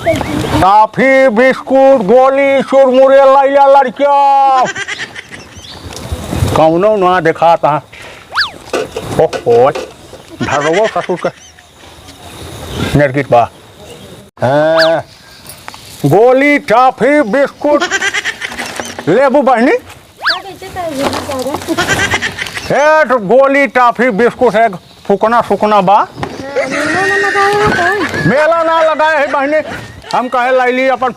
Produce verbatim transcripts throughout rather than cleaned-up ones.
टॉफी, बिस्कुट, गोली, चुरमुरे लइला लड़किया। कौनो ना देखात है। ओहो, धरवो ससुर के। नरगित बा। हाँ। गोली, टॉफी, बिस्कुट। लेबू बहनी? का बेचत है ये दादा? हे तो गोली, टॉफी, बिस्कुट है, फुकना, फुकना बा। हाँ, मेला ना लगाए हो का? मेला ना लगाए है बहनी, हम कहे लैली अपन,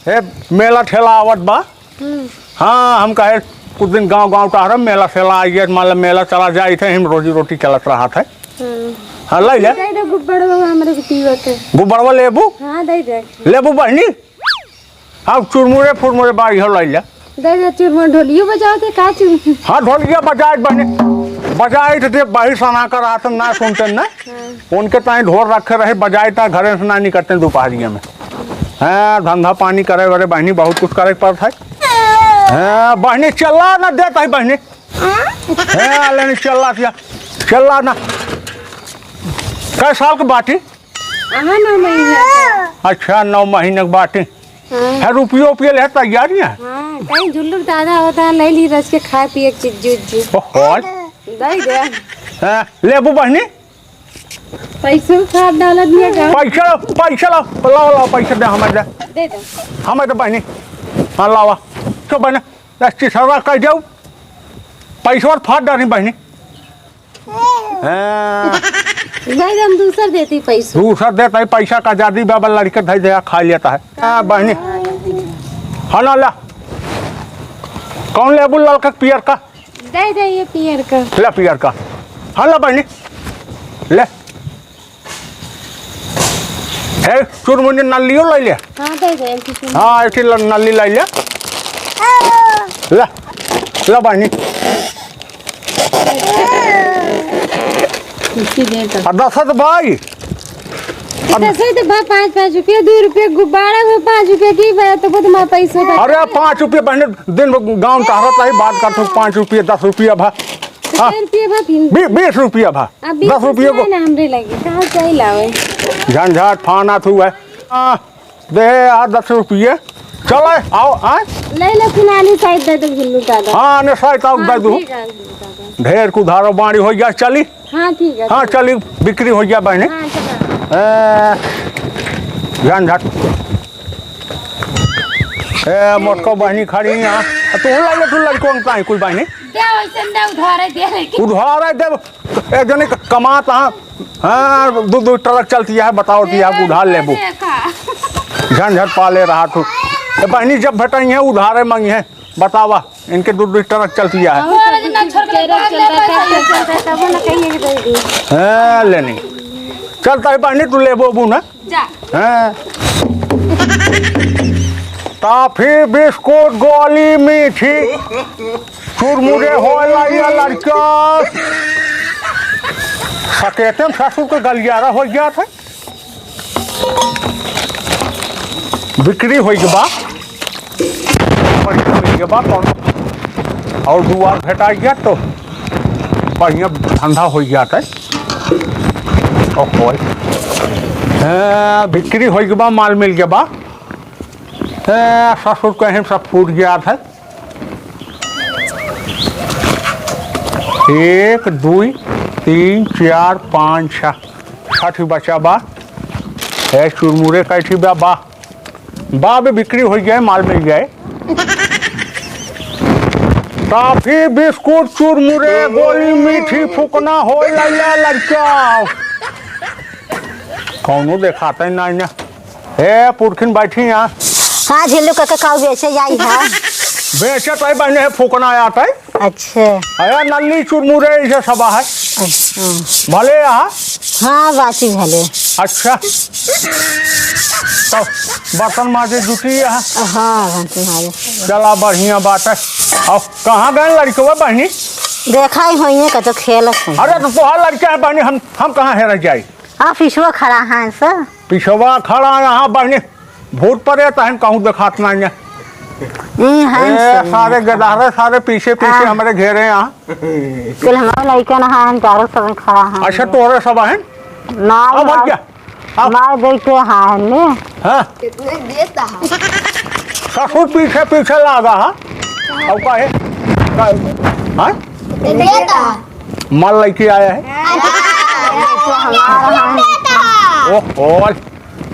हे मेला ठेला आवत बा। हम्म। हाँ, हम कहे कुछ दिन गाँव, गाँव टहरब, मेला ठेला आइए, मतलब मेला चला जाइत है, हम रोजी रोटी चलत रहत है। हम्म। हाँ, लैले। दे दे गुब्बड़वा हमरे के पीवा के। गुब्बड़वा लेबू? हाँ, दे दे। लेबू बहनी? अब चुरमुरे फुरमुरे बाड़ी हो लैले। दे दे चुरमुरे, ढोलियो बजाओ थे का चुरमुरे? हाँ, ढोलिया बजाइत बहनी, बजाइत थे, बाहिर सना कर रहत ना सुनते ना। हाँ। उनके ताई ढोल रखे रहे, बजाइत ना, घरे से ना निकलते दोपहरिया में। हाँ, धंधा पानी करे बरे बहनी बहुत कुछ करे के पड़त है। हाँ, बहनी चिल्ला ना देत है बहनी। हाँ, लेनी चिल्ला दिया, चिल्ला ना। कै साल के बाटी? हाँ, नौ महीना के। अच्छा, नौ महीने के बाटी। हाँ। है, रुपयो उपियो ले तैयार है? हाँ, कहीं झुल्लुक दादा होता है, ले ली रच के खाए पिए के चीज, जूस, जूस। ओहो। दे दे। हाँ, लेबू बहनी? पैसे उधार डालत बिया का? पैसा ला, पैसा ला, लाओ, लाओ, पैसा दे, हमें दे। दे दो। हमें दे बहनी। हाँ, लावा। तो बहनी, दस तीस हजार कह दो। पैसा और फाट डाली बहनी। हाँ। भाई, हम दूसर देती पैसा। दूसर देता है, पैसा का जादी बाबा लड़के धई दे, खा लेता है। हाँ, बहनी। हाँ, ना ला। कौन लेबू, ललका पियर का? दे दे ये पियर का। ले पियर का। हाँ, ला बहनी। ले। हे, चुरमुरे नलियो लैले। हाँ, दे दे, एक ठो। हाँ, एक ठो ल-, नली लैले। ला, ला बहनी। इसी दे तो। आ, दस है तो भाई। दस है तो भाई, पाँच, पाँच रुपया, दो रुपया गुब्बारा में पाँच रुपया की बात, तो बहुत मार पैसा बा। अरे, पाँच रुपया बहनी, दिन भर गाँव टहरत है, बात करत हो, पाँच रुपया, दस रुपया भा। तो हाँ। कै रुपया भा फिर? बी-, बीस रुपया भा। अब बीस दस रुपया को। ना हमरे लगे, कहाँ से लावे? झंझट फाना तू है। हाँ, दे आ दस रुपया। चल, आओ, आ। ले ले, फिनाली साइड दे दे, गुल्लू दादा। हाँ, ने साइड आओ, हाँ, दे दू। ठीक है, गुल्लू दादा। ढेर कुधारो बाड़ी हो गया, चली। हाँ, ठीक है, हाँ, ठीक। चली, बिक्री हो गया बहनी। हाँ, चला। ए, झंझट। ए, मोटको बहनी खड़ी यहाँ। तू ला ले, तू लड़कों का है कुल बहनी। दे, वैसे ना उधार है, दे लेकिन। उधार है, दे। एक जने क-, कमात हाँ, हाँ, दो, दो ट्रक चलती है, बताओ कि आप उधार लेबो। देखा। झंझट पाले रहा तू। ए, बहनी जब भेटाई है, उधारे मांगी है, बतावा, इनके दो, दो ट्रक चलती है। हम तो ना छोड़ के ट्रक चलता है, ट्रक चलता है, तब ना कहिए कि दे दी। हाँ, लेनी। चलता है बहनी, तू लेबो बू ना? जा। हैं? टॉफी, बिस्कुट, गोली, मीठी, चुरमुरे हो लाइया लड़का। सकेते में ससुर के गलियारा हो गया था। बिक्री होइ के बा। बढ़िया होइ के बा, कौन और दुआर भेटा गया तो बढ़िया धंधा होइ गया था। ओहो। हाँ, बिक्री होइ के बा, माल मिल के बा। ए, ससुर कहीं सब फूट गया था। एक, दुई, तीन, चार, पाँच, छः। छठी बचा बा। ए, चुरमुरे कैठी बा, बा। बा भी बिक्री होइ गया, माल मिल गया। टॉफी, बिस्कुट, चुरमुरे, गोली, मीठी, फुकना हो लाइया लड़का। कौनो देखाता ही ना, ना। ए, पुरखिन बैठी यहाँ। हाँ, झिल्लू के, के काऊ बेचे जाई है। बेचे तो ही बहने है, फूकना आता है। अच्छा। अरे, नल्ली चुरमुरे इसे सब है। अच्छा। भले यहाँ। हाँ, बाची भले। अच्छा। तो बर्तन माजे जुटी यहाँ। हाँ, बर्तन माजे। चला, बढ़िया बात है। अब कहाँ गए लड़कवा बहनी? देखा ही होइए, कतो खेलत है। अरे, तो तोहार लड़का है बहनी, हम, हम कहाँ हेरा जाई? आ, पिछुआ खड़ा है सर। पिछवा खड़ा यहाँ बहनी, भूत परे तहन कहूँ देखात ना है। ई हैं ए, सर। सारे गदारे, सारे पीछे, पीछे हाँ। हमरे घेरे यहाँ। कुल हमारे लइका ना हैं, चारों सब खड़ा हैं। अच्छा, तोहरे सब हैं? ना, अब ना। क्या? अब मार देते हैं ने। हाँ। कितने देता है? ससुर पीछे पीछे लागा है। अब काहे? का-, हाँ? देता है। माल लेके आया है। अच्छा, हमारा है। देता है। ओहो,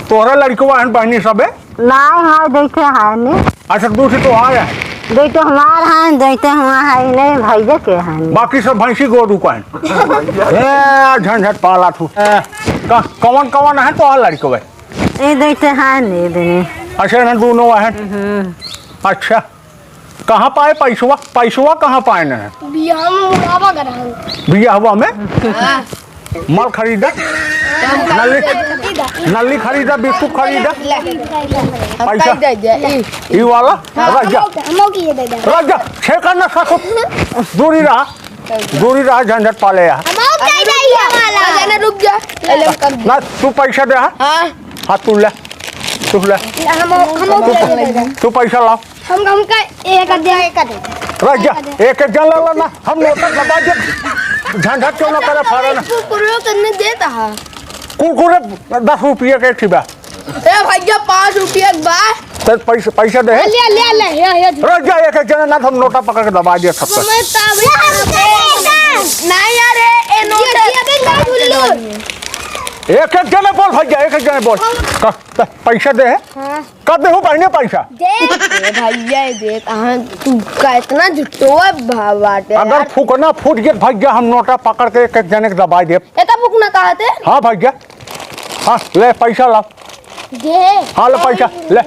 तोहरा लड़कवा है बहनी सबे? नाहीं, हाँ, देते हैं ने। अच्छा, दूसरी तो आ है। देते हमार हैं, देते हुआ है ने, भैया के हैं। बाकी सब भैंसी गोरू का है। ए, झंझट पाला थू। ए, क-, कौन कौन है तो आ लड़कवा? ए, देते हैं ने, देने। अच्छा, ना दोनों है। हम्म। अच्छा, कहाँ पाए पैसवा? पैसवा कहाँ पाए ना? बियाह में उड़ावा करा। बियाहवा में? हाँ। माल खरीदा, नली, नली खरीदा, बिस्कुट खरीदा। हम पैसा। दे दे, ई। ई वाला? हाँ, रख जा। हमो, हमो के ये दे दे। रख जा, छेका ना खाको। दूरी रहा, दूरी रहा, झंझट पाले या। हमो दे दे ये वाला। ना, ना, रुक जा। पहले हम कम ना, तू पैसा दे, हाँ? हाँ। हाँ, तू ले, तू ले। हमो, हमो तू, दे दे। तू पैसा ला। हम, हमका एक दे, एक दे। रख जा, एक एक जन ला ना, हम नोटा दबा दे। झंझट क्यों ना करे, फाड़ा ना। कुरकुरे करने देता है। कुरकुरे दस रुपये के एक ठे बा। ए भैया, पाँच रुपये के बा। तो पैसा, पैसा दे। ले, ले, ले, ले, ले। रख जा, एक एक जन ना, हम नोटा पकड़ के दबा दिया सबका। हमें ताबे नहीं यार, ए, ए नोट ये, ये भी नहीं भूल लो। एक एक जने बोल भैया, एक एक जने बोल। हाँ। क-, क-, पैसा दे। हाँ। कब देहू बहिने पैसा? दे। ए भैया, दे, कहाँ तू का इतना झुट्टो भाव बाटे अगर यार। फूकना फूट गया भैया, हम नोटा पकड़ के एक एक जने के दबाई देब। एका फूकना कहा थे? हाँ भैया, हाँ, ले पैसा ला। दे। हाँ, ले पैसा, ले,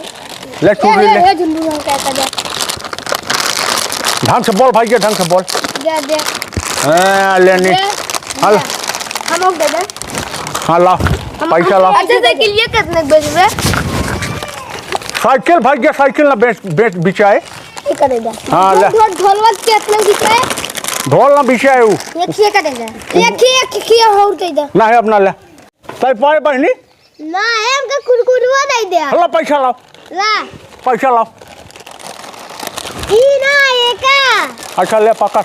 ले चुर्री ले, ले। ले, झुंडू हम कहता दे। ढंग से बोल भैया, ढंग से बोल। दे, दे। हाँ, लेनी। दे। हाँ, ला। हम लोग दे दे। हाँ, ला, हम, पैसा हम ला। अच्छा, साइकिल ये कितने के बेचबे? साइकिल भैया, साइकिल ना बेच, बेच, बिचाए। ये करे दे। हाँ, ले। ढोल, ढोलवा कितने के बिचाए? ढोल ना बिचाए उ। एक ही करे दे। एक ही, एक ही और दे दे। ना है, अपना ले। तै पाए बहिनी? ना, हमका कुरकुरवा दे दे। ला पैसा लाओ। ला। पैसा लाओ। ई ना, एका। अच्छा, ले पकड़।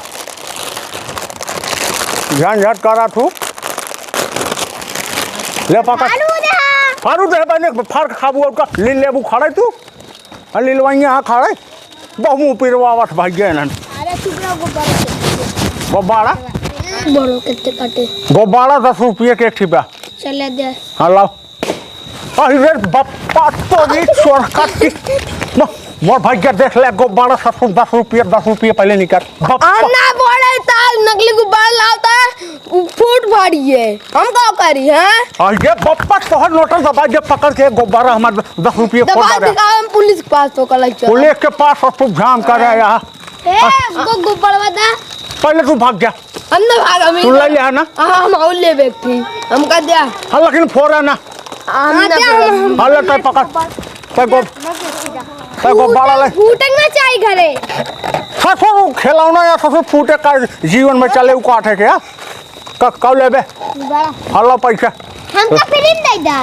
झंझट करा तू। ले पकड़। फाड़ू दे। फाड़ू दे, बहिनी, फाड़ के खाबू और का? लील लेबू खड़े तू? आ, लीलवा यहाँ खड़े? बहु मुँह पिरवावत भाई गए नन। अरे, चुप रहो, गुब्बारा। गुब्बारा? बड़ो कितने काटे? गुब्बारा दस रुपये के एक ठे बा। चले दे। हाँ, लाओ। अरे रे बप्पा, तोरी चोर काटी। म-, मोर भाई के देख ले, गुब्बारा ससुर दस रुपये, दस रुपये पहले निकाल। बप्पा। हम ना बोले ता, नकली गुब्बारा लाओ ता, उ फूट फाड़ी है। हम का करी, हैं? अरे बप्पा, तोहर नोटन दबा दे पकड़ के, गुब्बारा हमार दस रुपये फोड़ दबा मारे। दिखा, हम पुलिस के पास तो कल चल। पुलिस के पास और तू जाम कर रहा है यहाँ। ए, हमको गुब्बारा बता। पहले तू भाग जा। हम ना भाग, हम तू ले लिया ना? हाँ, हम और ले बैठी। हम का दिया? हाँ, लेकिन फोड़ा ना। हम ना हाँ, दिया, फोड़ा। हम, हम हाँ, ले, तै पकड़। तै गो-, तै गुब्बारा ले। फूटेंगे चाहे घरे। ससुर खिलौना या ससुर फूटे का जीवन में चले उ काटे के, हाँ? क-, कब लेबे? बड़ा। हाँ, ला पैसा। हमका फ्री में दे दा।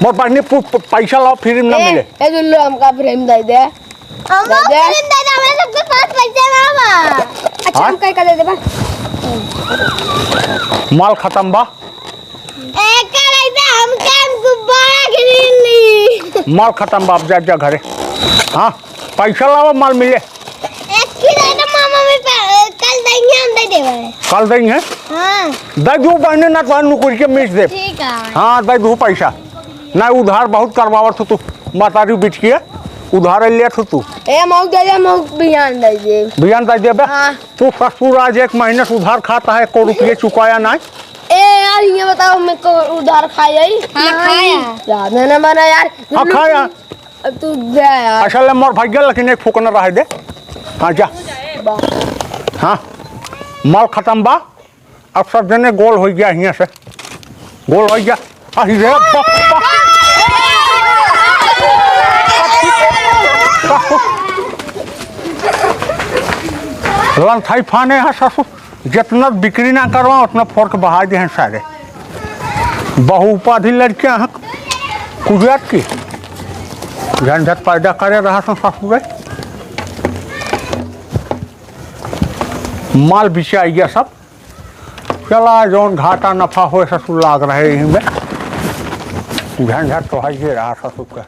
मोर पास नहीं, पु-, पु-, पैसा लाओ, फ्री में ना ए, मिले। ए, दुल्लू, हमका फ्री में दे दे। हम दे दे। फ्री में दे दे, हमारे सबके पास पैसा ना बा। अच्छा, हाँ? हम कहीं का दे देबा? माल खत्म बा। ए, करे दे, हमका गुब्बारा खरीद ली। माल खत्म बा, अब जा, जा घरे। हाँ, पैसा लावा, माल मिले। एक किलो तो मामा में पे-, कल देंगे, हम दे देबे। कल देंगे? हाँ। दे दू बहिने ना तो नुकुर के मिस दे। ठीक है। हाँ, दे दू पैसा। ना उधार बहुत करवावत हो तू, मातारी बिटिया, उधार लेत हो तू। ए, मऊ दे दे, मऊ बिहान दे दे। बिहान दे देबे? हाँ। तू ससुर आज एक महीने से उधार खाता है, एको रुपये चुकाया नहीं। ए यार, ये बताओ, मैं को उधार खाया ही? हाँ, खाया। याद है ना बना यार। हाँ, खाया। अब तू दे यार। अच्छा, ले मोर भैया, लेकिन एक फूकना रह दे। हाँ, जा। हाँ, माल खत्म बा। अब सब जने गोल हो गया हियाँ से। गोल हो गया। अरे रे बाप। लंथाई फाने है ससुर। जितना बिक्री ना करवा, उतना फोड़ के बहा दे हैं सारे। बहु उपाधि लड़के हैं, कुजरात की झंझट पैदा करे रहा सन ससुरे। माल बिचाई गया सब। चला, जौन घाटा नफा होए, ससुर लाग रहे यही में। झंझट तो है ये रहा ससुर का।